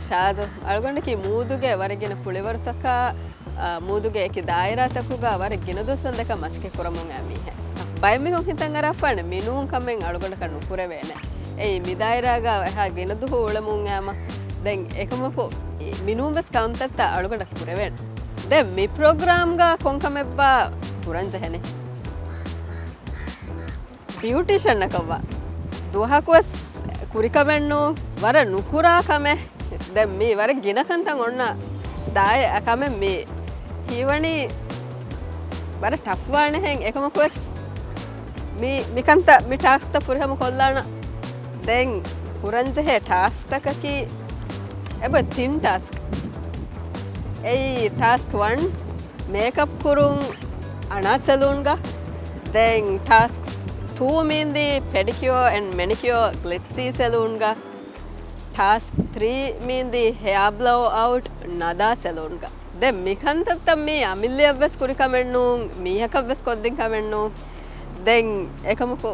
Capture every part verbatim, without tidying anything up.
ޝާދު އަޅުގަނޑަކީ މޫދުގެ ވަރަށް ގިނަ ކުޅިވަރުތަކާ، އާ، މޫދުގެ އެކި ދާއިރާތަކުގަ ވަރަށް ގިނަ ދުވަސްވަން ދައްކާ މަސައްކަތް ކުރަމުން އައި މީހެއް. ބައެއް މީހުން ހިތަށް އަރާފާނެ މިނޫން ކަމެއް އަޅުގަނޑަކަށް ނުކުރެވޭނެ. އެއީ މި ދާއިރާގަ އެހާ ގިނަ ދުވަހު އުޅެމުން އައިމަ. ދެން އެކަމަކު މިނޫން ވެސް ކަންތައްތައް އަޅުގަނޑަށް ކުރެވޭނެ. ދެން މި ޕްރޮގްރާމްގަ ކޮން ކަމެއްބާ ކުރަން ޖެހެނީ؟ ބިއުޓީޝަންއަކަށްވާ. ދުވަހަކުވެސް ކުރިކަމެއްނޫން، ވަރަށް ނުކުރާ ކަމެއް. ދެން މީ ވަރަށް ގިނަ ކަންތައް އޮންނަ ދާއި ކަމެއް މީ. ހީވަނީ ވަރަށް ޓަފް ވާނެހެން. އެކަމަކުވެސް މި، މިކަންތައް، މި ޓާސްކްތައް ފުރިހަމަ ކޮށްލާނަ. ދެން ކުރަންޖެހޭ ޓާސްކްތަކަކީ އެބަ ތިން ޓާސްކް. އެއީ ޓާސްކް ވަން، މޭކަޕް ކުރުން އަނާ ސެލޫންގަ. ދެން ޓާސްކް ޓޫ މީންދީ ޕެޑިކިއޯ އެންޑް މެނިކިއޯ ގްލިޓްސީ ސެލޫންގަ. ޓާސްކް ތްރީ މީންދީ ހެއާ ބްލޯ އައުޓް ނަދާ ސެލޫންގަ. ދެން މިކަންތައްތައް މީ އަމިއްލަޔަށްވެސް ކުރިކަމެއްނޫން، މީހަކަށްވެސް ކޮށްދިން ކަމެއްނޫން. ދެން އެކަމަކު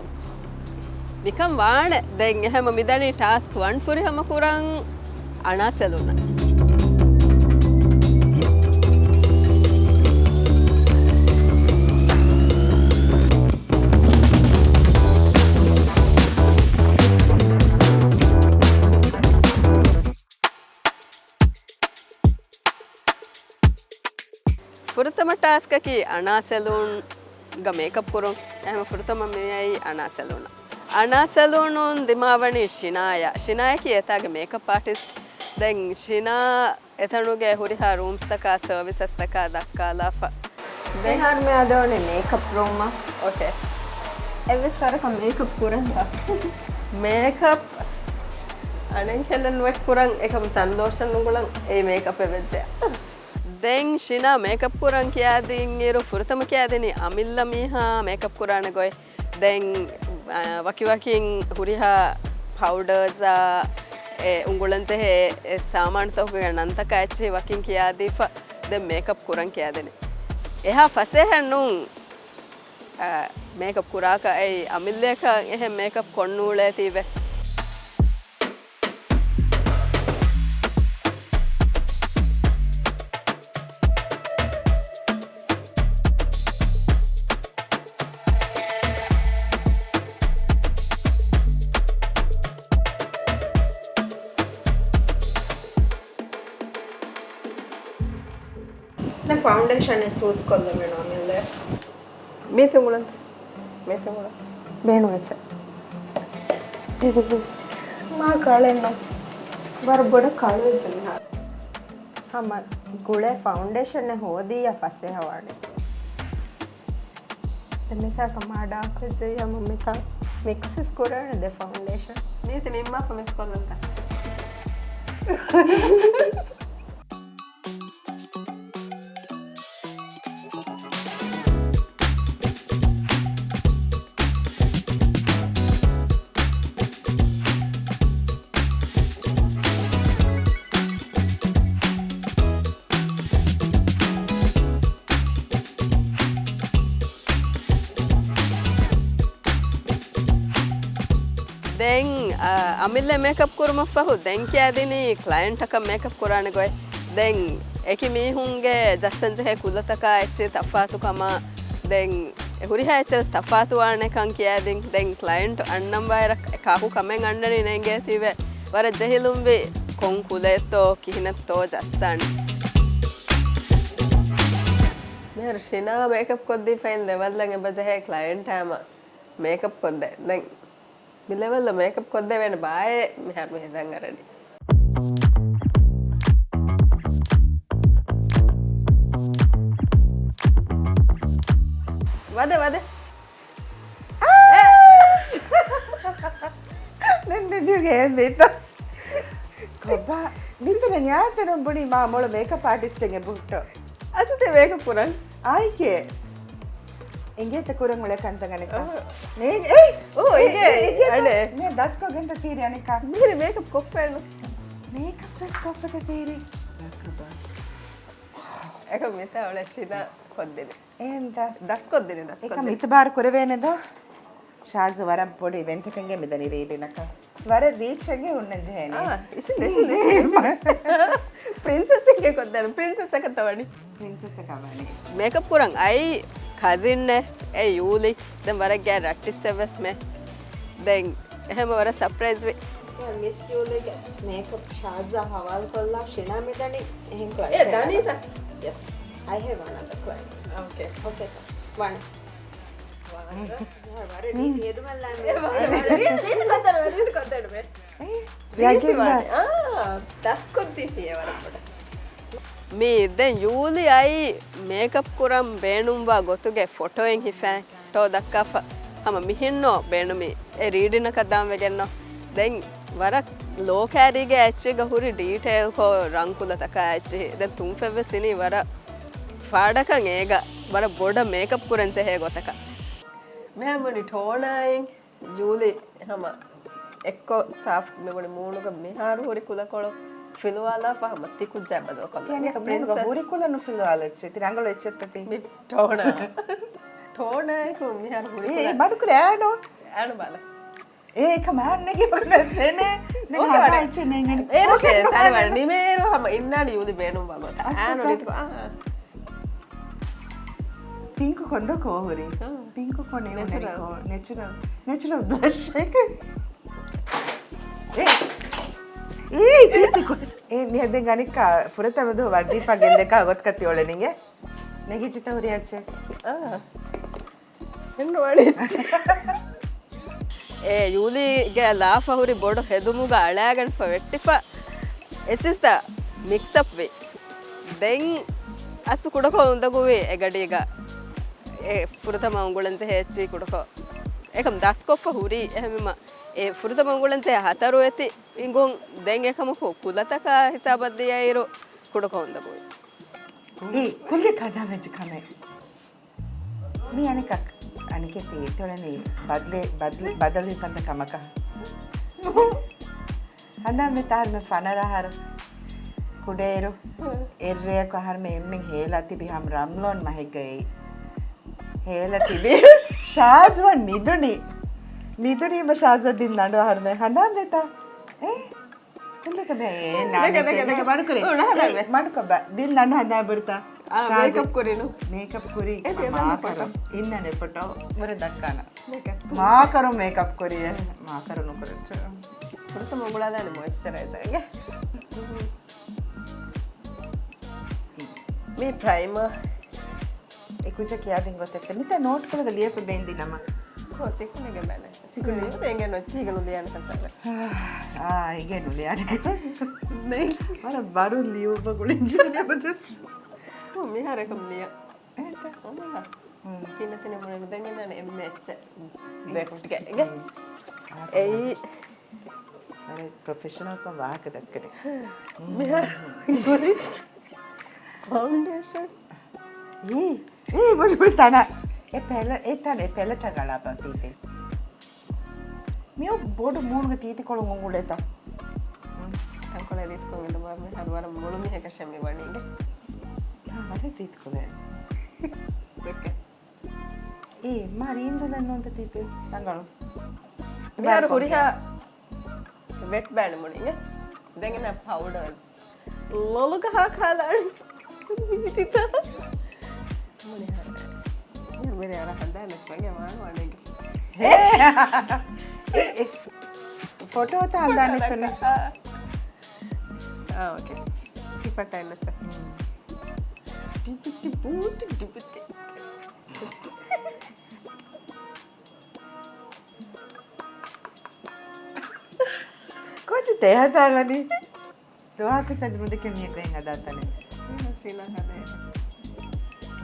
މިކަން ވާނެ. ދެން އެހެމަ މިދަނީ ޓާސްކް ވަން ފުރިހަމަ ކުރަން އަނާ ސެލޫނަށް. ފުރަތަމަ ޓާސްކަކީ އަނާ ސެލޫންގަ މޭކަޕް ކުރުން. އެހެން ފުރަތަމަ މިއައީ އަނާ ސެލޫނަށް. އަނާ ސެލޫނުން ދިމާވަނީ ޝިނާޔާ. ޝިނާޔަކީ އެތާގެ މޭކަޕް އާޓިސްޓް. ދެން ޝިނާ އެތަނުގެ ހުރިހާ ރޫމްސްތަކާ ސަރވިސަސްތަކާ ދައްކާލާފަ. ދެން އެހާރު މިއަދު އޮންނަނީ މޭކަޕް ރޫމަށް. އޯކޭ. އެއްވެސް ވަރަކަށް މޭކަޕް ކުރަންތަ؟ މޭކަޕް އަނެއްހެންނެއްނުވެ ކުރަން، އެކަމު ސަން ލޯޝަން ނުގުޅަން އެއީ މޭކަޕެއް ވެއްޖެ. ދެން ޝިނާ މޭކަޕް ކުރަން ކިޔާދިންއިރު ފުރަތަމަ ކިޔާދިނީ އަމިއްލަ މީހާ މޭކަޕް ކުރާނެ ގޮތް. ދެން، އާ، ވަކިވަކިން ހުރިހާ ޕައުޑަރސްއާ، އެ، އުނގުޅަންޖެހޭ އެ ސާމާނުތަކުގެ ނަންތަކާ އެއްޗެހި ވަކިން ކިޔާދީފަ، ދެން މޭކަޕް ކުރަން ކިޔާދިނީ. އެހާ ފަސޭހަ ނޫން، އާ، މޭކަޕް ކުރާކަށް އެއީ އަމިއްލައަކަށް އެހެން މޭކަޕް ކޮށްނޫޅޭތީވެ. ދެން ފައުންޑޭޝަނެއް ޗޫސް ކޮށްލަމެން އަމިއްލަ. މީތި އުޅަން. މީތި އުޅަން. ބޭނުން އެއްޗެއް. މާ ކަޅެއްނު. ވަރަށް ބޮޑަށް ކަޅުވެއްޖެ މިހާރު. ހަމަ ގުޅޭ ފައުންޑޭޝަނެއް ހޯދިއްޔާ ފަސޭހަވާނެ. ދެން މިސާކަށް މާ ޑާކް ވެއްޖެއްޔާ މަ މިތާ މިކްސް ކުރާނެ ދެ ފައުންޑޭޝަން. މީތި ނިންމާފަ މިކްސް ކޮށްލަންތަ؟ ދެން، އަ، އަމިއްލަ މޭކަޕް ކުރުމަށްފަހު ދެން ކިޔާދިނީ ކްލައިންޓަކަށް މޭކަޕް ކުރާނެ ގޮތް. ދެން އެކި މީހުންގެ ޖައްސަންޖެހޭ ކުލަތަކާ އެއްޗެއް ތަފާތުކަމާ، ދެން ހުރިހާ އެއްޗެއް ވެސް ތަފާތުވާނެކަން ކިޔާދިން. ދެން ކްލައިންޓް އަންނަން ވާއިރަށް ކާކު ކަމެއް އަންނަނީ ނޭނގޭތީވެ ވަރަށް ޖެހިލުންވި ކޮން ކުލައެއްތޯ ކިހިނެއްތޯ ޖައްސާނެ. މިހާރު ޝިނާ މޭކަޕް ކޮށްދީފައިން ލެވަލްއަށް އެބަޖެހޭ ކްލައިންޓާމަ މޭކަޕް ކޮށްދޭ. ދެން މި ލެވެލްއަށް މޭކަޕް ކޮށްދެވޭނެ ބާއޭ މިހާރު މި ހިތަށް އަރަނީ. ވަދެ، ވަދެ. ދެން ދެ ބިޔުގެ އެ މީތަ. ކޮބާ، މިތަނަށް އައި ތަނުން ބުނީ މާ މޮޅު މޭކަޕް އާޓިސްޓެއް އެބަހުއްޓޯ. އަސަތޭ މޭކަޕް ކުރަން. އާއިކޭ. އެނގޭތަ ކުރަން އުޅޭ ކަންތައް އަނެއްކާ؟ އަހަ. ނޭނގެ، އޭ! އޯ، އޭ، އޭ، އޭ، އޭ، އަނެއް. މޭ ދަސްކޮށް ގެންތަ ތީރި އަނެއްކާ؟ މިހިރި މޭކަޕް ކޮށްފައެއްނު. މޭކަޕް ވެސް ކޮށްފަތަ ތީރި؟ އެކަ މިތާ އުޅޭ ޝިނާ ކޮށްދިނީ. އެހެންތަ؟ ދަސްކޮށްދިނީ، ދަސްކޮށްދިނީ. އެކަ މިތަ ބާރު ކުރެވޭނެ ދޯ؟ ޝާޒް ވަރަށް ބޮޑު އިވެންޓަކަށް މިދަނީ ރީޑިނަކަށް. ވަރަށް ރީޗެއްގެ ހުންނަން ޖެހޭނީ. އާ، އިށިން، އިށިން، އިށިން، އިށިން. ޕްރިންސެސްއެއްގެ ކޮށްދާނެ. ޕްރިންސެސްއަކަށް ތަވަނީ. ޕްރިންސެސްއަކަށް ވަނީ. މޭކަޕް ކުރަން އައި ކަޒިންއެއް، އެ ޔޫލި. ދެން ވަރަށް ގާތް ރައްޓިއްސެއް ވެސް މެ. ދެން އެހެން ވަރަށް ސަޕްރައިޒް ވި. މިސް ޔޫލީގެ މޭކަޕް ޝާޒާ ހަވާލުކޮށްލާ ޝިނާ މިދަނީ އެހެން ކްލައިންޓް. އޭ، ދަނީތަ؟ ޔެސް. އައި ހޭވް އަނަދަ ކްލައިންޓް. އޯކޭ. އޯކޭ. ވަން. ވަރަށް ރީތި ހެދުމަށްލާ މެ. ރީތި ކޮށްދެން، ރީތި ކޮށްދެން މެ. އޭ، ރީތި ވާނެ. އާ، ދަސްކޮށްދީފި އެ ވަރަށް ބޮޑަށް. މި ދެން ޔޫލި އައި މޭކަޕް ކުރަން ބޭނުންވާ ގޮތުގެ ފޮޓޯއެއް ހިފައި. ޓޯ ދައްކާފަ ހަމަ މިހެންނޯ ބޭނުމީ އެ ރީޑިނަކަށް ދާން ވެގެންނޯ. ދެން ވަރަށް ލޯ ކާރީގެ އެއްޗެއްގަ ހުރި ޑީޓެއިލްކޮށް ރަންކުލަތަކާ އެއްޗެހި. ދެން ތުންފެއްވެސް އިނީ ވަރަށް ފާޑަކަށް އޭގަ ވަރަށް ބޮޑަށް މޭކަޕް ކުރަން ޖެހޭ ގޮތަކަށް. މިހާރު މުނި ޓޯނާއިން ޔޫލި ހަމަ އެއްކޮށް ސާފް މި މުނި މޫނުގަ މިހާރު ހުރި ކުލަކޮޅު ފިލުވާލާފަ ހަމަ ތި ކުއްޖާ ބަދަލުކޮށްލާ. ތި އަނެކަ މޫނުގަ ޕްރިންސެސް. ހުރި ކުލަ ނުފިލުވާލަ އެއްޗެއް. ތި ރަނގަޅު އެއްޗެއްތަ ތި؟ މި ޓޯނާ. ޓޯނާއެކު މިހާރު ހުރި އޭ، ކުލަ. ބަނޑުކުރެ އާނޯ. އާނު ބާލަ. އޭ، އެކަމާ ނެގި ބަނޑު ސެނެ. ދެން އޯކޭ، ހަދާ ވަޑެ. އެއްޗެއް ނޭނގެނެ. އޭ، އޯކޭ، އޯކޭ، ސާރި ވަޑެ. ނިމޭރު ހަމަ އިންނާނެ ޔޫލި ބޭނުން ވަގުތަ. އަސް އާނު ކޮކާ. ރީތިކޮ، އާ. ޕިންކު ކޮންދޯ ކޯ ހުރީ؟ ހާ. ޕިންކު ކޮން ނެއުނެ ނެޗުރަލް. ކޯ؟ ނެޗުރަލް. ނެޗުރަލް ބްލަޝް އެކެ. އޭ. އޭ، ތީ ތި ކޮ. އޭ، މިހެދެން ގަނިއްކާ ފުރަތަމަ ދުވަހު ވަޒީފާ ގެންދެކާ ގޮތަކަށް ތި އޮޅެނީގެ. ނެގިއްޖިތަ ހުރި އެއްޗެއް؟ އާ. އެންނުވާނެ. އެ ޔޫލީގެ ލާފަ ހުރި ބޮޑު ހެދުމުގަ އަޅާގަނޑުފަ ވެއްޓިފަ އެއްޗިސްތައް މިކްސްއަޕް ވި. ދެން އަސް ކުޑަކޮށް އުނދަގޫވި އެ ގަޑީގަ އެ ފުރަތަމަ އުނގުޅަން ޖެހޭ އެއްޗި ކުޑަކޮށް. އެކަމް ދަސްކޮށްފަ ހުރީ އެހެންވީމަ އެ ފުރަތަމަ އުނގުޅަން ޖެހޭ ހަތަރު އެތި އިނގުން ދެން އެކަމަކު ކުލަތަކާ ހިސާބަށް ދިޔައިރު ކުޑަކޮށް އުނދަގޫވި. އެ ކުއްލި ކަންނާ ވެއްޖެ ކަމެއް. މި އަނެކަ، އަނެކެތި ތޮޅެނީ ބަދަލެ-، ބަދަލު-، ބަދަލު ހިފަންދަ ކަމަކަށް. ހަނދާން ވެ ތާރމެ ފަނަރަ އަހަރު ކުޑައިރު އެއްރެއަކު އަހަރުމެ އެންމެން ހޭލާ ތިބި ހަމް ރަމްލޯން މަހެއްގައި. ހޭލާ ތިބި ޝާޒްވަން ނިދުނީ. ނިދުނީމަ ޝާޒްވަ ދިން ލަނޑު އަހަރުމެ ހަނދާން ވެތާ. އޭ؟ ދެކެ، ދެކެ، ދެކެ. މަޑުކުރި. އޭ، މަޑުކޮށް ބަ. ދިން ލަނޑު ހަނދާން ބުރިތާ. އާ، ޝާޒު. މޭކަޕް ކުރިނު. މޭކަޕް ކުރި. އޭ، މާ ތިޔަބަން ކަރު. ފޮޓޯ. އިންނަނެ ފޮޓޯ. ވަރަށް ދައްކާނަ. މޭކަޕް. މާ ކަރު މޭކަޕް ކުރި. މާ ކަރު ނުކުރެއްޗު. ފުރަތަމަ އުނގުޅާލާނެ މޮއިސްޗަރައިޒަރގެ. މީ ޕްރައިމަރ. އެ ކުއްޖަ ކިޔާދިން ގޮތެއް. މިތާ ނޯޓް ކުޅަގަ ލިޔެފަ ބޭންދި ނަމަ. ކޯ ސިކުނޑެގެ ބަނެ. ސިކުނޑި އެނގެ ނޮއްޗީގަ ނުލިޔާނެ ކަސަގަ. އާ، އިގެ ނުލިޔާނެ. ނެ. ވަރަށް ބަރު ލިޔުއްވަ ގުޅިން ޖެހެނެ ބަދަސް. ހު، މިހާރަކަށް ނިޔަ. އެހެންތަ؟ އޮމާ. ހު. ތިނަ ތިނަ މުޅިން ދެން އިންނާނެ އެންމެ އެއްޗެއް. ބެޓްގެ. އެ. އެއީ. އަރެ، ޕްރޮފެޝަނަލްކަން ވާހަކަ ދައްކަނީ. މިހާރު ގުރި ފައުންޑޭޝަން. އީ، އީ، ބޮޑު ބޮޑު ތަނަ. އެ ޕެލެ-، އެ ތަނަ، އެ ޕެލެޓަށް ގަޅާބަ ތީތި. މިއޮ ބޮޑު މޫނުގެ ތީތި ކޮޅު އުނގުޅޭތަ. ތަންކޮޅެއް ރީތިކޮށް އިނދުމަށް މިހާރު ވަރަށް މޮޅު މީހަކަށެއް މި ވަނީގެ. އާ، ވަރަށް ރީތިކޮޅެއް. ދެކެ. އޭ، މާ ރީނދުލެއް ނޫންތަ ތީތި ތަނގަޅު. މިހާރު ހުރިހާ ވެޓް ބޭނުމުން އިނގޭ. ދެން އިންނަ ޕައުޑަރސް. ލޮލުގަ ހާ ކާލާން. ތިތާ. މުނި ހާ. މިރޭ އަރަ ހަނދާން ނެތް ވަނގެ ވާން ވަނެގެ. ހޭ. އެ، އެ. ފޮޓޯ ތާ ހަނދާން ނެތް ވަނީ. އާ، އޯކޭ. ކިފަޓައިން ނައްޗަ. ޑިބިޓި ބޫޓި ޑިބިޓި. ކޯޗި ތެހަތާލަނީ. ދުވަހަކު ސަދި މުދެކެ މި ގޮތް ހަދާ ތަނެއް. ޝީނާ ހަދޭ.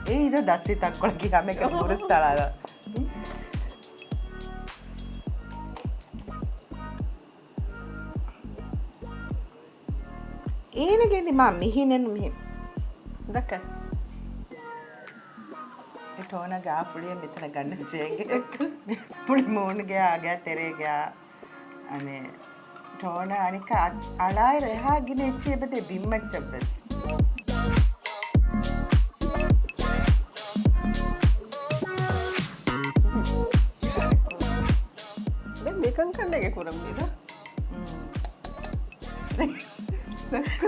އެ އިދޯ ދަސްވި ތަންކޮޅަކީ ހަމައެކަނި ބުރުސް ތަޅާލާ. އޭނަގެ އިނދި މާ މިހިނެއް މިހި. ދައްކަ. އެ ޓޯނަގެ އާ ފުޅިއެއް މިތަނަށް ގަންނަން ޖޭގެ. ފުޅި މޫނުގެ އާގެ ތެރޭގެ އަނެ ޓޯނަ އަނެއްކާ އަޅާއިރު އެހާ ގިނަ އެއްޗެއް އެބަދޭ ބިންމައްޗަށްވެސް. ކަންކަންނޭގެ ކުރަން މީދާ.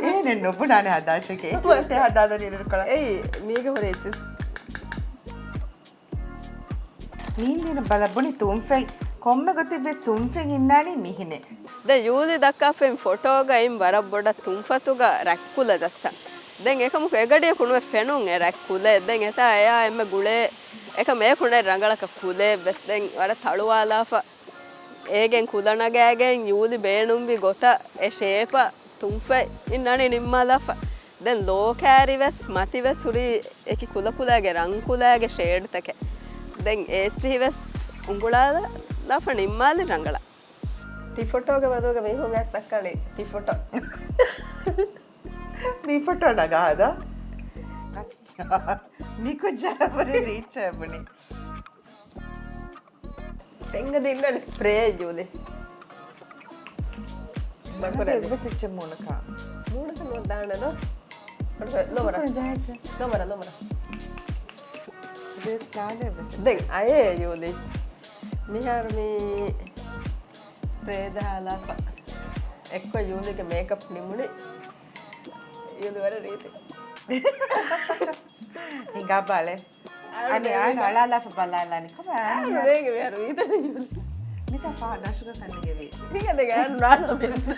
އޭނެ ނުބުނާނެ ހަދާށޭ. އެއްޗެއް ހަދާދަނީ ނުކޮޅަށް. އެއީ، މީގެ ހުރެ އެއްޗެއް. މީން ދިނަ ބަލަ ބުނި ތުންފަތް. ކޮންމެ ގޮތެއް ވެސް ތުންފަތް އިންނާނީ މިހިނެއް. ދެން ޔޫލި ދައްކާފައި ފޮޓޯގައި ވަރަށް ބޮޑަށް ތުންފަތުގަ ރަތްކުލަ ޖައްސަން. ދެން އެކަމަކު އެގަޑިއަކު ނުވެ ފެނުން އެ ރަތްކުލައެއް. ދެން އެތާ އެޔާ އެންމެ ގުޅޭ އެކަމް އެ ކުނެ ރަނގަޅަކަށް ކުލައެއް ވެސް ދެން ވަރަށް ތަޅުވާލާފަ. އޭގެން ކުލަ ނަގާގެން ޔޫލި ބޭނުންވި ގޮތަށް އެ ޝޭޕަށް ތުންފަތް އިންނާނީ ނިންމާލާފަ. ދެން ލޯ ކާރި ވެސް މަތި ވެސް ހުރީ އެކި ކުލަކުލާގެ ރަންކުލާގެ ޝޭޑްތަކެއް. ދެން އެ އެއްޗިހި ވެސް އުނގުޅާލާފަ ނިންމާލި ރަނގަޅަށް. ތި ފޮޓޯގެ މަދުގަ މީހުން އައިސް ދައްކާނީ ތި ފޮޓޯ. މި ފޮޓޯ ނަގާ ހަދާ. މި ކުއްޖާ ބުނި ރީއްޗޭ ބުނި. ދެން އަދި އިންނާނެ ސްޕްރޭ ޔޫލި. މަގުރަ އަދި އެއްވެސް އެއްޗެއް މޫނަކަށް. މޫނަކަށް ނުވަ ދާނެ ދޯ. ލޯމަރ. ލޯމަރ، ލޯމަރ. ދެން އައޭ ޔޫލި. މިހާރު މި ސްޕްރޭ ޖަހާލާފަ. އެއްކޮށް ޔޫލިގެ މޭކަޕް ނިމުނީ. ޔޫލި ވަރަށް ރީތި. ހިނގާ ބަލެ. އަނެ އާނ އަޅާލާފަ ބަލާލާނެ. ކޮބާ އާނ ރޭގެ ވިޔަރު ވީދަނީ. މިތާ ފާ ދަށުގަ ކަންނިގެވީ. ހިނގަ ދެގަ އާނ ނާލާ މިންތާ.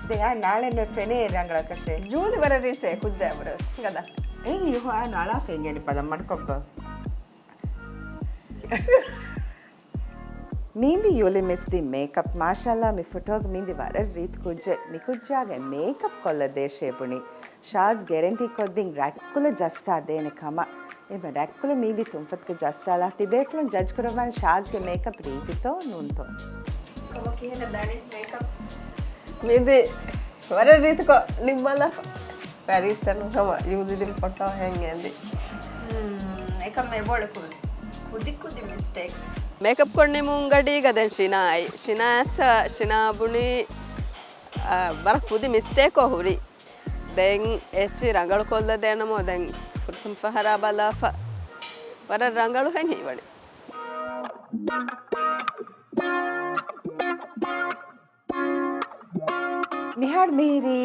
ދެގަ ނާޅެން ނު ފެނޭ ރަނގަޅަކަށޭ. ޖޫލި ވަރަށް ރީސޭ ކުއްޖާ ވަރަށް. ހިނގަދާ. އެއީ ހޮ އާނ އަޅާފަ އިނގޭނެ ބަލަ މަޑުކޮށްބަ. މީނދި ޔޫލި މިސް ދިން މޭކަޕް. މާޝާﷲ މި ފޮޓޯގަ މީނދި ވަރަށް ރީތި ކުއްޖެއް. މި ކުއްޖާގެ މޭކަޕް ކޮށްލަ ދޭށޭ ބުނި. ޝާޒް ގެރެންޓީ ކޮށްދިން ރަތްކުލަ ޖައްސާ ދޭނެ ކަމަށް. އެމަ ރަތްކުލަ މީދި ތުންފަތުގަ ޖައްސާލާ ތިބޭފުޅުން ޖަޖް ކުރައްވާން ޝާޒްގެ މޭކަޕް ރީތިތޯ ނޫންތޯ. ކަމަށް ކިހިނެއް ދަނީ މޭކަޕް؟ މީދި ވަރަށް ރީތިކޮށް ނިންމާލާފަ. ވަރީ އެއްޗެއް ނޫން ކަމަށް ޔޫލި ދިން ފޮޓޯ ހެން އެނދި. އެކަމް އެބޮޅަކު ކުދި ކުދި މިސްޓޭކްސް. މޭކަޕް ކޮށް ނިމުން ގަޑީގަ ދެން ޝިނާ އައި. ޝިނާ އައިސް ޝިނާ ބުނީ، އަ، ވަރަށް ކުދި މިސްޓޭކް ހުރި. ދެން އެއްޗި ރަނގަޅު ކޮށްލަ ދޭނަމޯ ދެން ފުރަތަމަ ފަހަރާ ބަލާފަ. ވަރަށް ރަނގަޅު ހެން ހީވަނީ. މިހާރު މިހިރީ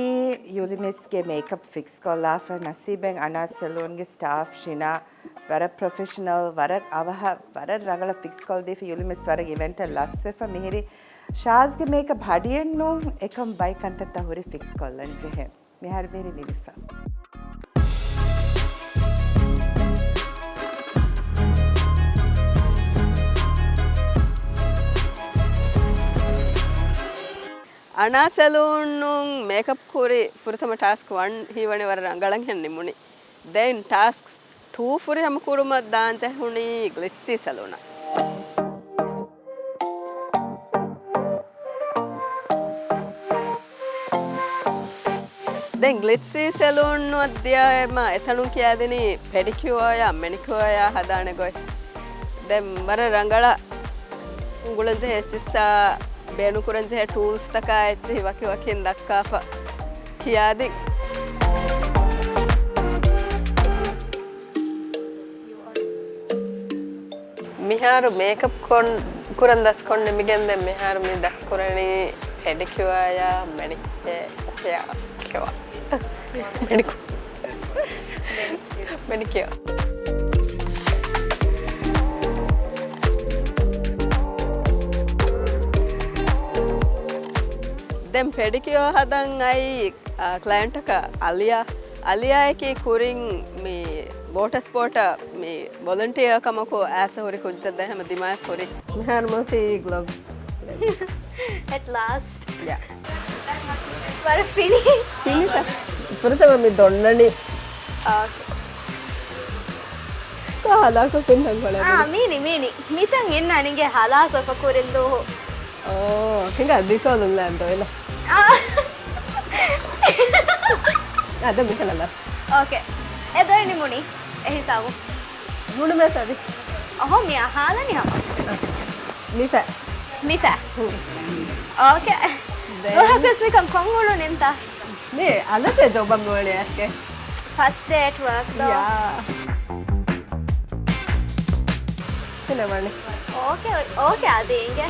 ޔޫލިމިސްގެ މޭކަޕް ފިކްސް ކޮށްލާފަ ނަސީބެން އަނާ ސެލޫންގެ ސްޓާފް ޝިނާ ވަރަށް ޕްރޮފެޝަނަލް، ވަރަށް އަވަހަށް، ވަރަށް ރަނގަޅަށް ފިކްސް ކޮށްދީފަ ޔޫލިމިސް ވަރަށް އިވެންޓަށް ލަސްވެފަ މިހިރީ ޝާޒްގެ މޭކަޕް ހަޑިއެއްނޫން އެކަމް ބައި ކަންތައްތައް ހުރި ފިކްސް ކޮށްލަން ޖެހޭ. މިހާރު މިހިރީ ނިމިފަ. އަނާ ސެލޫނުން މޭކަޕް ކުރި ފުރަތަމަ ޓާސްކް ވަން ހީވަނީ ވަރަށް ރަނގަޅަށް ހެން ނިމުނީ. ދެން ޓާސްކް ޓޫ ފުރިހަމަ ކުރުމަށް ދާން ޖެހުނީ ގްލިޓްސީ ސެލޫނަށް. ދެން ގްލިޓްސީ ސެލޫނުން ދިޔަ އެމަ އެތަނުން ކިޔާދިނީ ޕެޑިކިއުއާޔާ މެނިކިއުއާޔާ ހަދާނެ ގޮތް. ދެން ވަރަށް ރަނގަޅަށް އުނގުޅަން ޖެހޭ އެއްޗިއްސާ ބޭނުންކުރަން ޖެހޭ ޓޫލްސްތަކާ އެއްޗިހި ވަކިވަކިން ދައްކާފަ ކިޔާދިން. މިހާރު މޭކަޕް ކޮން، ކުރަން ދަސްކޮށް ނިމިގެންދެން މިހާރު މި ދަސްކުރަނީ ޕެޑިކިއުއާޔާ މެނިކެ، ކެ، ކެ، މެނިކު، މެނިކެ. ދެން ޕެޑިކިއު ހަދަން އައި އާ، ކްލައިންޓަކަށް އަލިޔާ، އަލިޔާއަކީ ކުރިން މި ވޯޓަ ސްޕޯޓަށް މި ވޮލަންޓިއާ ކަމަކު އައިސް ހުރި ކުއްޖެއް ދެ ހަމަ ދިމާއަށް ހުރި. މިހާރު މަތީ ގްލޮވްސް. އެޓް ލާސްޓް. ޔާ. ވަރަށް ފިނި. ފިނިތަ؟ ފުރަތަމަ މި ދޮންނަނީ. އޯކޭ. ކާ ހަލާކު ފިން ހަން ކޮޅެ އާ، މީނި، މީނި. މިތަން އިންނާ ނިނގޭ ހަލާކު އެފަ ކުރިން ދުވަހު. އޯ، ހިނގާ ދިކޯލުން ލާން ދޮއިލަ. އާ. އާ، ދެން މިކަނަލަ. އޯކޭ. އެ ދޮއި ނިމުނީ. އެ ހިސާބު. ނުނުމޭ ފެވި. އަހޯ، މި އަހާލަނި ހަމަ. އަ، މިފަ. މިފަ. ހު. އޯކޭ. ދެން. ދުވަހަކުވެސް މިކަން ކޮން އުޅުނިންތަ؟ މި އަލަށޭ ޖޮބަށް މިވަނީ އަސްކެ. ފަސްޓް ޑޭ އެޓް ވާކް ދޯ. ޔާ. ތިނަ ވަނީ. އޯކޭ، އޯކޭ އަދި އިނގޭ.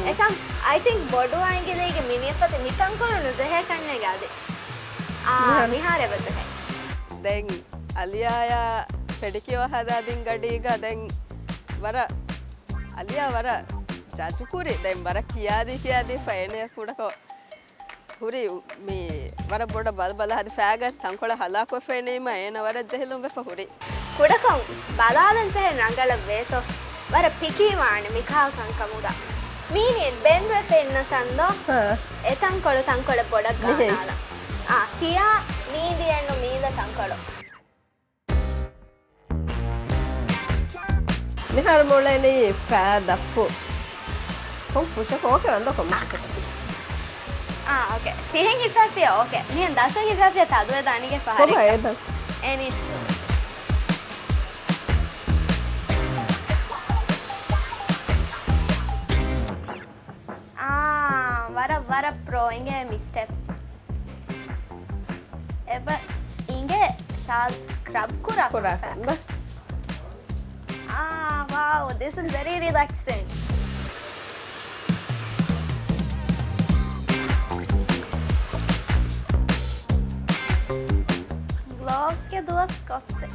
އެކަމް، އައި ތިންކް ބޮޑު އައިނގިލީގެ މިނިއަފަތި މިތަންކޮޅު ނުޖެހޭ ކަންނޭގެ އަދި. އާ، މިހާރު އެބަ ޖެހޭ. ދެން އަލިޔާޔާ ޕެޑިކިއޯ ހަދާދިން ގަޑީގަ ދެން ވަރަށް އަލިޔާ ވަރަށް ޖަޖުކުރި. ދެން ވަރަށް ކިޔާދީ ކިޔާދީ ފައިނޭ ކުޑަކޮށް ހުރި މި ވަރަށް ބޮޑަށް ބަލަ ބަލަ ހަދި ފައިގަސް ތަންކޮޅަށް ހަލާކުވެފައިނީމަ އޭނަ ވަރަށް ޖެހިލުންވެފަ ހުރި. ކުޑަކޮށް ބަލާލަން ޖެހޭ ރަނގަޅަށް ވޭތޯ. ވަރަށް ޕިކީ ވާނެ މިކާ ކަންކަމުގަ. މީނީން ބެންދުވެފަ އިންނަ ތަންދޯ. އެ ތަންކޮޅު ތަންކޮޅެއް ބޮޑަށް ގާނާލަ. އާ، ތިޔާ މީނދި އެންނު މީނދަ ތަންކޮޅު. މިހާރު މޮޅެނީ ފައި ދަށްފުށް. ކޮން ފުށަކު؟ އޯކޭ ވަންދޯ ކޮން ފުށަކު؟ އާ، އޯކޭ. ތިހެން ހިފާފިޔާ އޯކޭ. މިހެން ދަށަށް ހިފާފިޔާ ތަދުވެ ދާނީގެ ފަހަރެއް. ކޮބާ އޭ ދަށް؟ އެނީ. އާ، ވަރަށް، ވަރަށް ޕްރޯ އިނގޭ މި ސްޓެޕް. އެބަ އިނގޭ ޝާޒް ސްކްރަބް ކުރާ. ކުރާ ކަން. އާ، wow, this is very relaxing. ގްލޯވްސްގެ ދުވަސް ގޮއްސެ.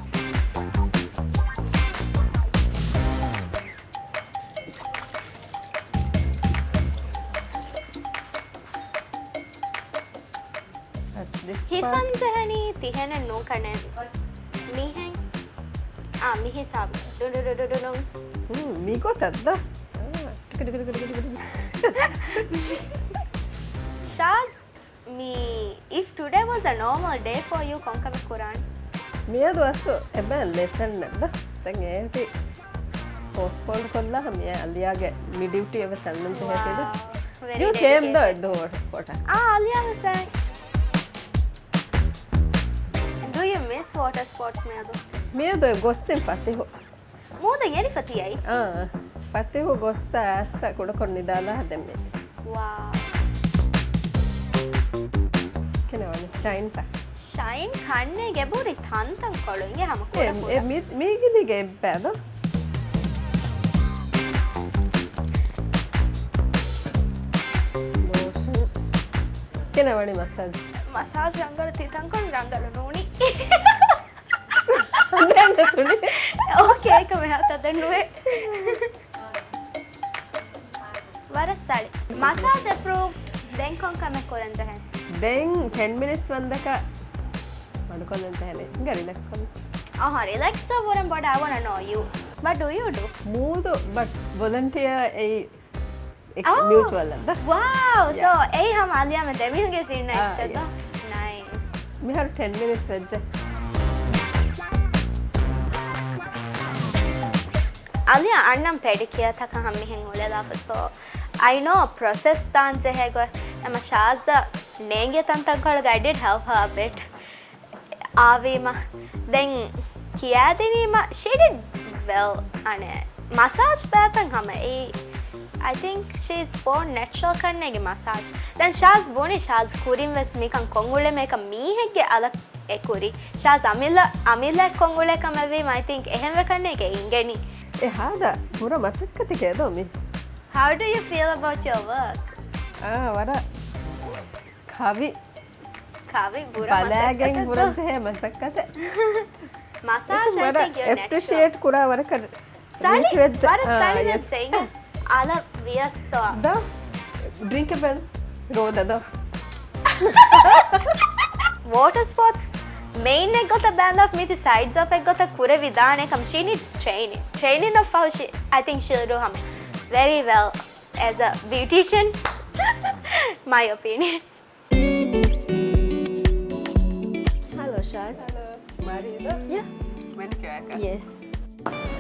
ހިފަން ޖެހެނީ ތިހެނެއް ނޫން ކަނެ. މިހެން. އާ، މި ހިސާބު. ޑުޑުޑުޑުޑުޑު. މި ގޮތަށްދޯ. ޝާޒް، މި، if today was a normal day for you، ކޮންކަމެއް ކުރާނެ؟ މިއަދު އަސްލު އެބަ ލެސަން ނެއްދޯ. ދެން އޭތި ޕޯސްޓްޕޯން ކޮށްލާ، މި އަލިޔާގެ މި ޑިއުޓީ އެވެސް އަންނަން ޖެހޭތީ. ވާ، ވެރީ ޑެޑިކޭޓެޑް. އެއްދޯ ވޯޓަރ ސްޕޯޓް. އާ، އަލިޔާ ވެސް އައި. Do you miss water sports މިއަދު؟ މިއަދު އެ ގޮއްސިން ފަތިހު. މޫދަށް އެރިފަ ތިއައީ؟ އާ، ފަތިހު ގޮއްސަ އައްސަ ކުޑަކޮށް ނިދާލާ ހަދެއްމެ. ވާ. ކިނަވަނީ ޝައިންތަ؟ ޝައިން ކަންނޭގެ ބުރި ތަންތަން ކޮޅު އިނގޭ ހަމަ ކުޑަ ކުޑަ. މީގިނީގެ އެއްބައި ދޯ. ކިނަވަނީ މަސާޖް. މަސާޖް ރަނގަޅު ތި ތަންކޮޅު ރަނގަޅު ނޫނީ. އޯކޭ، އޭކަ މިހާ ތަދެއް ނުވޭ. ވަރަށް ސަޅި. މަސާޖް އެޕްރޫވް. ދެން ކޮން ކަމެއް ކުރަން ޖެހޭ؟ ދެން ޓެން މިނިޓްސް ވަންދަކަށް މަޑުކޮށްލަން ޖެހޭނެ. އިނގޭ ރިލެކްސް ކޮށް. އަހަ، ރިލެކްސް ވުރެން ބޮޑަށް އަވަނަ ނޯ ޔޫ. ވަޓް ޑޫ ޔޫ ޑޫ؟ މޫދު، ބަޓް ވޮލަންޓިއާ އެއީ މިއުޗުއަލް އަށް ދޯ. ވާވް! ސޯ އެއީ ހަމަ އަލިޔާމެ ދެމީހުންގެ ސީން އެއްޗެއް ދޯ؟ ނައިސް. މިހާރު ޓެން މިނިޓްސް ވެއްޖެ. އަލިޔާ އަންނަން ޕެޑިކިއަރ ތަކަށް ހަމަ މިހެން އުޅެލާފަ. ސޯ އައި ނޯ ޕްރޮސެސް ދާން ޖެހޭ ގޮތް. އެމަ ޝާޒް ނޭނގޭ ތަންތަންކޮޅުގަ I did help her a bit. އާވީމަ ދެން ކިޔާދިނީމަ she did well. އަނެއް މަސާޖް ބައިތަން ހަމަ އެއީ. I think she is born natural ކަންނޭގެ މަސާޖް. ދެން ޝާޒް ބުނި ޝާޒް ކުރިން ވެސް މިކަން ކޮށް އުޅެމޭކަ މީހެއްގެ އަލަށް އެ ކުރީ. ޝާޒް އަމިއްލަ، އަމިއްލަ ކޮށް އުޅޭ ކަމެއް ވީމަ I think އެހެންވެ ކަންނޭގެ އިނގެނީ. އެ ހާދަ ބުރަ މަސައްކަތެކޭ ދޯ މީ. How do you feel about your work? އާ، ވަރަށް ކަވި. ކަވި ބުރަ ބަލާގެން މަސައްކަތެއް ބުރަން ދޯ؟ ޖެހޭ މަސައްކަތެއް. މަސާޖް އެކަމް އައި ވަރަށް ތިންކް ޔޫ އެޕްރިޝިއޭޓް ނެކްސްޓް ކުރާ ވަރަކަށް ސަޅި، ރީތިވެއްޖެ. ވަރަށް އާ، ސަޅި ޔެސް. ވެސް އިނގޭ. އަލަށް ވިޔަސް ސޯ. ދޯ ޑްރިންކް އެއް ބޭނު. ރޯދަ ދޯ. ވޯޓަ ސްޕޯޓްސް މެއިން އެއްގޮތަށް ބައިންދާފަ މީތި ސައިޑް ޖޮބް އެއްގޮތަށް ކުރެވިދާނެ ކަމަށް. She needs training. ޓްރެއިނިން އޮށް ފަހު އައި ތިންކް ޝީލް ޑޫ ހަމަ ވެރީ ވެލް އެޒް އަ ބިއުޓީޝަން. މައި އޮޕީނިއަން. ހަލޯ ޝާޒް. ހަލޯ. މާރީދޯ؟ ޔާ. މެނިކިއުއަރ އަކަށް. ޔެސް.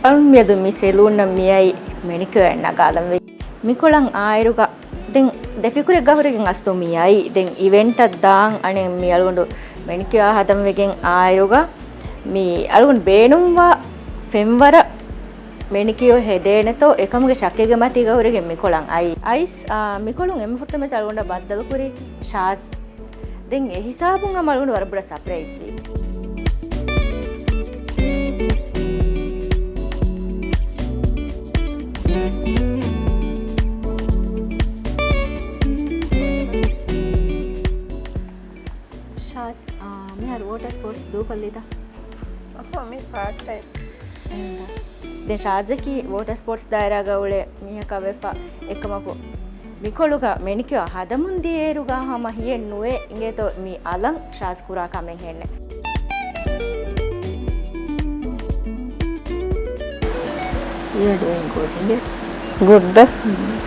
އަޅުން މިއަދު މި ސެލޫނަށް މިއައީ މެނިކިއުއަރ ނަގާލަން ވެ. މިކޮޅަށް އާއިރުގަ ދެން ދެ ފިކުރެއްގަ ހުރެގެން އަސްލު މިއައީ. ދެން އިވެންޓަށް ދާން އަނެއް މި އަޅުގަނޑު މެނިކިއުއަރ ހަދަން ވެގެން އާއިރުގަ މި އަޅުގަނޑު ބޭނުންވާ ފެންވަރަށް މެނިކިއު ހެދޭނެތޯ އެކަމުގެ ޝައްކެއްގެ މަތީގަ ހުރެގެން މިކޮޅަށް އައީ. އައިސް، އާ، މިކޮޅުން އެންމެ ފުރަތަމަ އަޅުގަނޑަށް ބައްދަލުކުރީ ޝާޒް. ދެން އެ ހިސާބުން ހަމަ އަޅުގަނޑު ވަރަށް ބޮޑަށް ސަޕްރައިޒް ވީ. ދޫކޮށްލީތަ؟ އަހަ، މި ޕާޓް ޓައިމް. ދެން ޝާޒަކީ ވޯޓަރ ސްޕޯޓްސް ދާއިރާގަ އުޅޭ މީހަކަށް ވެފަ އެކަމަކު، މިކޮޅުގަ މެނިކިއަށް ހަދަމުން ދިޔައިރުގަ ހަމަ ހިޔެއް ނުވޭ އިނގޭތޯ މި އަލަށް ޝާޒް ކުރާ ކަމެއް ހެންނެ. You are doing good, އިނގޭ. ގުޑް ދަ. މް.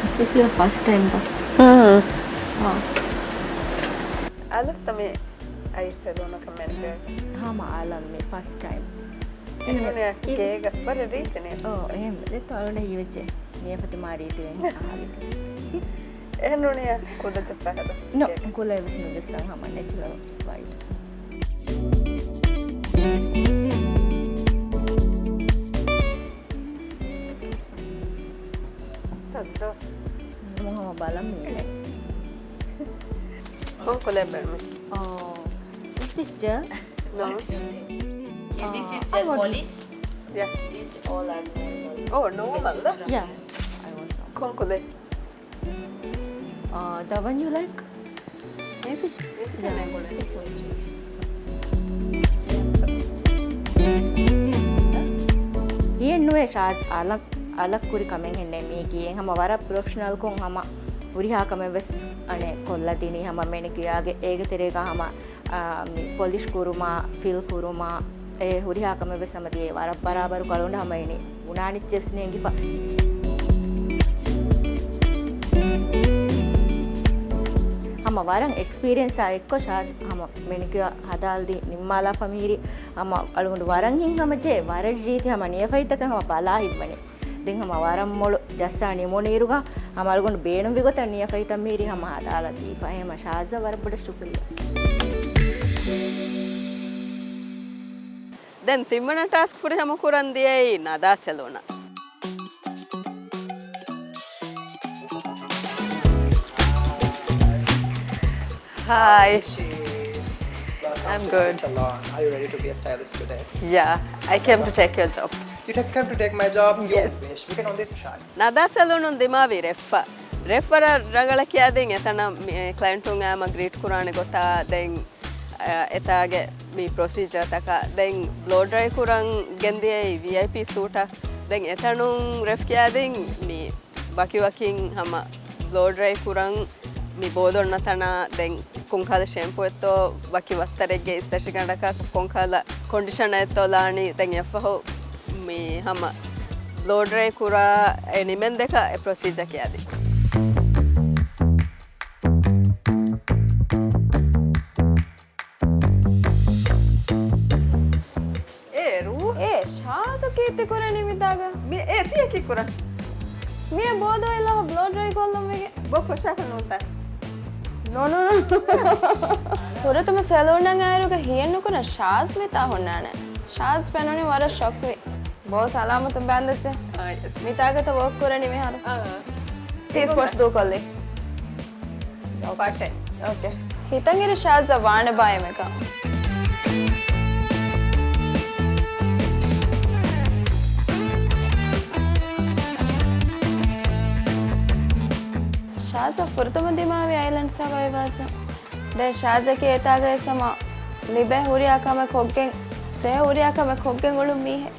This is your first time, ދަ. މް. އާ. އަލަށްތަ މި އައިސް ސެލޫނަކަށް މެނިކިއަރ؟ ހަމަ އަލަށް މި ފަސްޓް ޓައިމް. އެހެންވެ، ގޭގަ ވަރަށް ރީތި ނޭ. އޯ، އެހެން. ދެއްތޯ އަޅުގަނޑަށް ހީވެއްޖެ. ނިޔަފަތި މާ ރީތިވެގެން އަހާލި. އެހެން ނޫނިއްޔާ ކުލަ ޖައްސާ ހަދަ. ނޯ، ގޭގަ. ކުލަ އެއްވެސް ނުޖައްސަން ހަމަ ނެޗުރަލް ވައިޓް. ތައްދޯ. މުހައްމަ ބަލަން މީނެ. ކޮން ކުލައެއް ބޭނުމެއް؟ އޯ. Is this gel? No. This is gel polish. Yeah. These all are normal. Oh, normal. Yeah. I want normal. ކޮން ކުލައެއް؟ Uh, the one you like? މީތި؟ މީތި ކަންނޭނގުޅޭ. This one, please. ހިޔެއްނުވޭ ޝާޒް އަލަށް، އަލަށް ކުރި ކަމެއް ހެންނޭ މީގެ. ހަމަ ވަރަށް ޕްރޮފެޝަނަލްކޮށް ހަމަ ހުރިހާ ކަމެއް ވެސް އަނެއް ކޮށްލަ ދިނީ ހަމަ މެނިކިއާގެ އޭގެ ތެރޭގަ ހަމަ އާ، މި ޕޮލިޝް ކުރުމާ، ފިލް ކުރުމާ، އެ ހުރިހާ ކަމެއް ވެސް ހަމަ ދިޔައީ ވަރަށް ބަރާބަރު ކަޅުން ހަމަ އިނީ ބުނާނިއްޗެވެސް ނޭނގިފަ. ހަމަ ވަރަށް އެކްސްޕީރިއެންސާ އެއްކޮށް ޝާޒް ހަމަ މެނިކިއަ ހަދާލަދީ ނިންމާލާފަ މިހިރީ ހަމަ އަޅުގަނޑު ވަރަށް ހިތްހަމަޖެ ވަރަށް ރީތި ހަމަ ނިޔަފަތްތަކަށް ހަމަ ބަލާ ހިތްވަނީ. ދެން ހަމަ ވަރަށް މޮޅު ޖައްސާ ނިމުނުއިރުގަ ހަމަ އަޅުގަނޑު ބޭނުންވި ގޮތަށް ނިޔަފަތްތައް މިހިރީ ހަމަ ހަދާލަދީފަ. އެހެމަ ޝާޒަށް ވަރަށް ބޮޑަށް ޝުކުރިއްޔާ. ދެން ތިންވަނަ ޓާސްކް ފުރިހަމަ ކުރަން ދިޔައީ ނަދާ ސެލޫނަށް. Hi. Welcome I'm to good. Salon. Are you ready to be a stylist today? Yeah, I came to take your job. You take, came to take my job? You Yes. Wish. We can only try. ނަދާ ސެލޫނުން ދިމާވި ރެފްފަ. ރެފް ވަރަށް ރަނގަޅަށް ކިޔާދިން އެތަނަށް މި، ކްލައިންޓުން އާމަ ގްރީޓް ކުރާނެ ގޮތާ ދެން އެތާގެ މި ޕްރޮސީޖަރތަކަށް ދެން ބްލޯޑްރައި ކުރަން ގެންދިޔައީ ވީއައިޕީ ސޫޓަށް. ދެން އެތަނުން ރެފް ކިޔާދިން މި ވަކިވަކިން ހަމަ ބްލޯޑްރައި ކުރަން މި ބޯދޮންނަ ތަނާ ދެން ކޮންކަހަލަ ޝެމްޕޫއެއްތޯ ވަކި ވައްތަރެއްގެ އިސްތަށިގަނޑަކަށް ކޮންކަހަލަ ކޮންޑިޝަނަރެއްތޯ ލާނީ ދެން އެއަށްފަހު މި ހަމަ ބްލޯޑްރައި ކުރާ އެ ނިމެންދެކަށް އެ ޕްރޮސީޖަ ކިޔާދިން. އޭރު؟ އޭ، ޝާޒަކީ ތި ކުރަނީ މިތާގަ؟ މި، އޭ، ތިޔަކީ ކުރަން؟ މިއަށް ބޯދޯ އިލާހަށް ބްލޯޑްރައި ކޮށްލުން ވެގެން. ބޯ ކޮށާފަ ނޫންތަ؟ ނޯ، ނޯ، ނޯ. ފުރަތަމަ ސެލޫނަށް އައިރުގަ ހިޔެއްނުކުރަން ޝާޒް މިތާ ހުންނާނެ. ޝާޒް ފެނުނީ ވަރަށް ޝޮކްވި. ބޯ ސަލާމަތުން ބާނދެއްޗެ. އާ، ޔެސް. މިތާގަތަ ވޯކް ކުރަނީ މިހާރު؟ އާ. ސީ ސްޕޯޓްސް ދޫކޮށްލީ. ޕާޓެ. އޯކޭ. ހިތަށް އިރު ޝާޒްއަށް ވާނެ ބާއެމެކަ. ޝާޒަށް ފުރަތަމަ ދިމާވި އައިލެންޑް ސަވައިވާޒަށް. ދެން ޝާޒަކީ އެތާގައި ސަމާ ލިބޭ ހުރިހާ ކަމެއް ކޮށްގެން، ދޭ ހުރިހާ ކަމެއް ކޮށްގެން އުޅުން މީހެއް.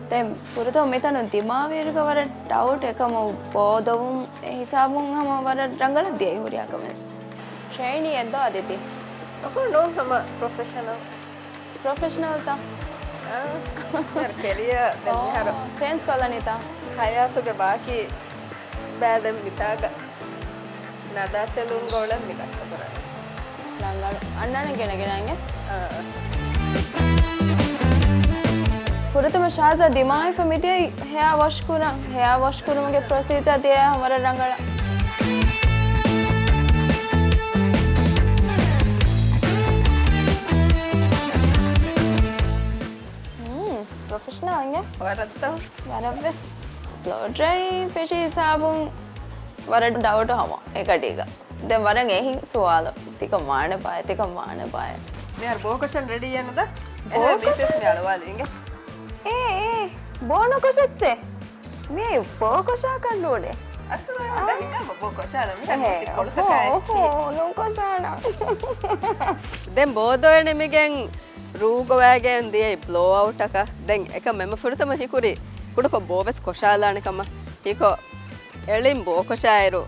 ދެން ފުރަތަމަ މިތަނުން ދިމާވިއިރުގަ ވަރަށް ޑައުޓް އެކަމު ބޯދޮވުން އެ ހިސާބުން ހަމަ ވަރަށް ރަނގަޅަށް ދިޔައީ ހުރިހާ ކަމެއް. ޓްރެއިނީއެއް ދޯ އަދިތި؟ އަހަ، ނޯ، ހަމަ ޕްރޮފެޝަނަލް. ޕްރޮފެޝަނަލްތަ؟ އާ، ކެރިއަރ ދެން މިހާރު ޗޭންޖް ކޮށްލަނީތަ؟ ހަޔާތުގެ ބާކީ ބައި ދެން މިތާގަ. ނަދާ ސެލޫންގަ އުޅެން މި ގަސްތު ކުރަނީ. ރަނގަޅު. އަންނާނެ ގިނަގިނައިން. އާ. ފުރަތަމަ ޝާޒާ ދިމާވެފަ މިދިޔައީ ހެއާ ވޮޝް ކުރަން. ހެއާ ވޮޝް ކުރުމުގެ ޕްރޮސީޖާ ދިޔައީ ވަރަށް ރަނގަޅަށް. ހުން، ޕްރޮފެޝަނަލް އިނގޭ. ވަރަށްތޯ. ވަރަށްވެސް. ބްލޯޑްރައި ފެށި ހިސާބުން ވަރަށް ޑައުޓު ހަމަ އެކަޑީގަ. ދެން ވަރަށް އެހިން ސުވާލު. ތިކަން ވާނެ ބާއެއް، ތިކަން ވާނެ ބާއެއް. މިހާރު ބޯކޮށަން ރެޑީއެއް ނުދާ؟ އެހެން ބޯކޮށް؟ މީތިސް މި އަޅުވާލި އިނގޭ. އޭ، އޭ، ބޯ ނުކޮށައްޗޭ. މި ބޯކޮށާކަށް ނޫނޭ. އަސްލު އެހެން ދަހިކަ ބޯ ކޮށާލަ މިހާ އެހެ، މުއްތި ކޮޅުތަކާ އެއްޗި. ނުކޮށާނަ. ދެން ބޯ ދޮވެ ނިމިގެން ރޫ ގޮވައިގެން ދިޔައީ ބްލޯ އައުޓަކަށް. ދެން އެކަމް އެމަ ފުރަތަމަ ހީކުރީ ކުޑަކޮށް ބޯ ވެސް ކޮށާލާނެ ކަމަށް. ހީކޮށް އެޅިން ބޯ ކޮށާއިރު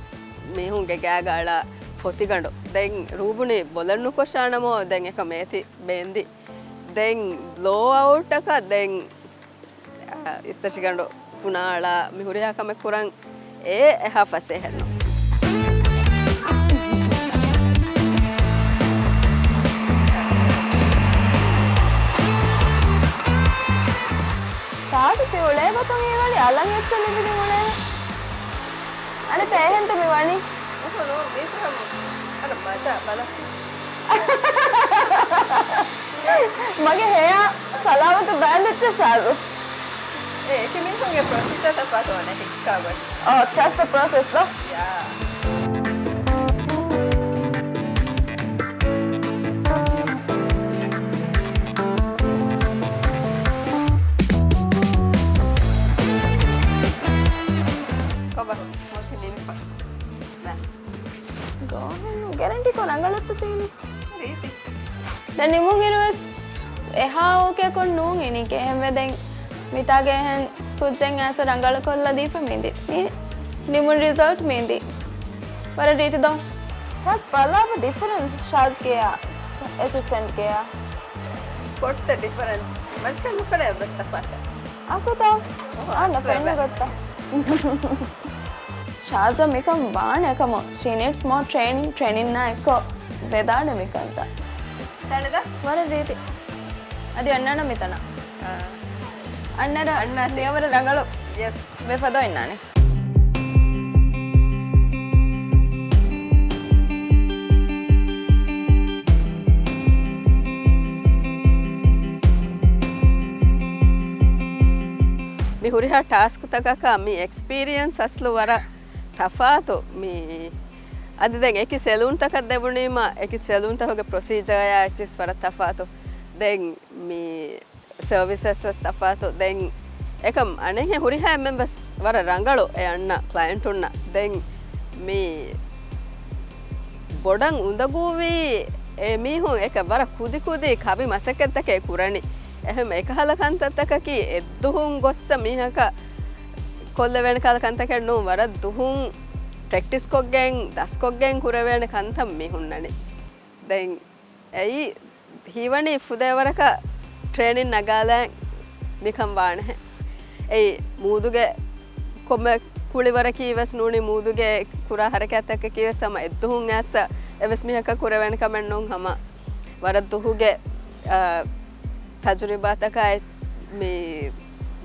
މީހުންގެ ގާގަ އަޅާ ފޮތިގަނޑު. ދެން ރޫ ބުނީ ބޮލަށް ނުކޮށާނަމޯ ދެން އެކަމް އޭތި ބޭންދި. ދެން ބްލޯ އައުޓަކަށް ދެން އާ، އިސްތަށިގަނޑު ފުނާޅާ މި ހުރިހާ ކަމެއް ކުރަން އޭ އެހާ ފަސޭހައެއްނު. ޝާޒު ތި އުޅޭ ގޮތުން ހީވަނީ އަލަށް އެއްޗެއް ލިބިގެން އުޅޭ. އަނެއް ތަ އެހެންތަ މި ވަނީ؟ އުހުނު، މީ ފަހަމު. އަންނަ މަޖާ ބަލަ. މަގެ ހެޔާ ސަލާމަތު ބައިން ދެއްޗެއް ޝާޒު. އޭ، އެކި މީހުންގެ ޕްރޮސީޖާ ތަފާތު ވަނެ ހިއްކާ ގޮތް. Oh, trust the process ދޯ. ޔާ. ކޮބާ؟ މޮޅި ނިމިފަ. ގޯހެން ގެރެންޓީކޮށް ރަނގަޅަށްތަ ތީނީ؟ ރީތި. ދެން ނިމުން އިރުވެސް އެހާ އޯކޭކޮށް ނޫން އިނީ ކޭހެންވެ ދެން މިތާގެ އެހެން ކުއްޖެއް އައިސް ރަނގަޅުކޮށްލަ ދީފަ މިދި. މި ނިމުން ރިޒަލްޓް މިދި. ވަރަށް ރީތި ދޯ. ޝާޒް ބަލާބަ ޑިފަރެންސް ޝާޒް ގެޔާ އެސިސްޓެންޓް ގެޔާ. ސްޕޮޓްތައް ޑިފަރެންސް. މަށަކަން ނުކުރޭ އެއްވެސް ތަފާތެއް. އަސުތާ؟ އަހަ، އަންނަ އަސްތާ ފެންނަ ގޮތްތަ؟ ޝާޒަށް މިކަން ވާނެ އެކަމަށް. She needs more training. ޓްރެއިނިންނާ އެއްކޮށް ވެދާނެ މިކަންތައް. ސަޅިދާ؟ ވަރަށް ރީތި. އަދި އަންނާނަ މިތަނަށް. އާ. އަންނަރ އަންނާތި. މިޔަވަރަށް ރަނގަޅު ޔެސް. ވެފަ ދޯ އިންނާނެ. މި ހުރިހާ ޓާސްކްތަކަކާ މި އެކްސްޕީރިއެންސް އަސްލު ވަރަށް ތަފާތު. މި އަދި ދެން އެކި ސެލޫންތަކަށް ދެވުނީމަ، އެކި ސެލޫންތަކުގެ ޕްރޮސީޖަރ އެއްޗިސް ވަރަށް ތަފާތު. ދެން މި ސަރވިސަސް ވެސް ތަފާތު. ދެން އެކަމް އަނެއްހެން ހުރިހާ އެންމެން ވެސް ވަރަށް ރަނގަޅު އެ އަންނަ ކްލައިންޓުންނަށް. ދެން މި ބޮޑަށް އުނދަގޫވީ އެ މީހުން އެކަ ވަރަށް ކުދި ކުދި ކަވި މަސައްކަތްތަކެއް ކުރަނީ. އެހެން އެކަހަލަ ކަންތައްތަކަކީ އެއްދުހުން ގޮއްސަ މީހަކަށް ކޮށްލެވޭނެ ކަހަލަ ކަންތަކެއް ނޫން. ވަރަށް ދުހުން ޕްރެކްޓިސް ކޮށްގެން، ދަސްކޮށްގެން ކުރެވޭނެ ކަންތައް މި ހުންނަނީ. ދެން އެއީ ހީވަނީ ފުދޭވަރަކަށް ޓްރެއިނިން ނަގާލައި މިކަން ވާނެހެން. އެއީ މޫދުގެ ކޮންމެ ކުޅިވަރަކީ ވެސް ނޫނީ، މޫދުގެ ކުރާ ހަރަކާތްތަކަކީ ވެސް ހަމަ އެއްދުހުން އައިސް އެވެސް މީހަކަށް ކުރެވޭނެ ކަމެއް ނޫން. ހަމަ ވަރަށް ދުހުގެ، އާ، ތަޖުރިބާތަކާއި މި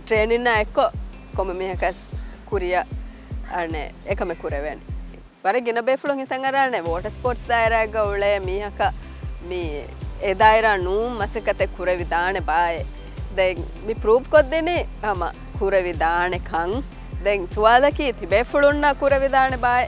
ޓްރެއިނިންނާ އެއްކޮށް ކޮންމެ މީހަކަސް ކުރިއަށް އަނެއް އެކަމެއް ކުރެވޭނެ. ވަރަށް ގިނަ ބޭފުޅުން ހިތަށް އަރާނެ ވޯޓަ ސްޕޯޓްސް ދާއިރާއެއްގަ އުޅޭ މީހަކަށް މި އެ ދާއިރާ ނޫން މަސައްކަތެއް ކުރެވިދާނެ ބާއޭ. ދެން މި ޕްރޫވް ކޮށްދިނީ ހަމަ ކުރެވިދާނެ ކަން. ދެން ސުވާލަކީ ތި ބޭފުޅުންނަށް ކުރެވިދާނެ ބާއޭ.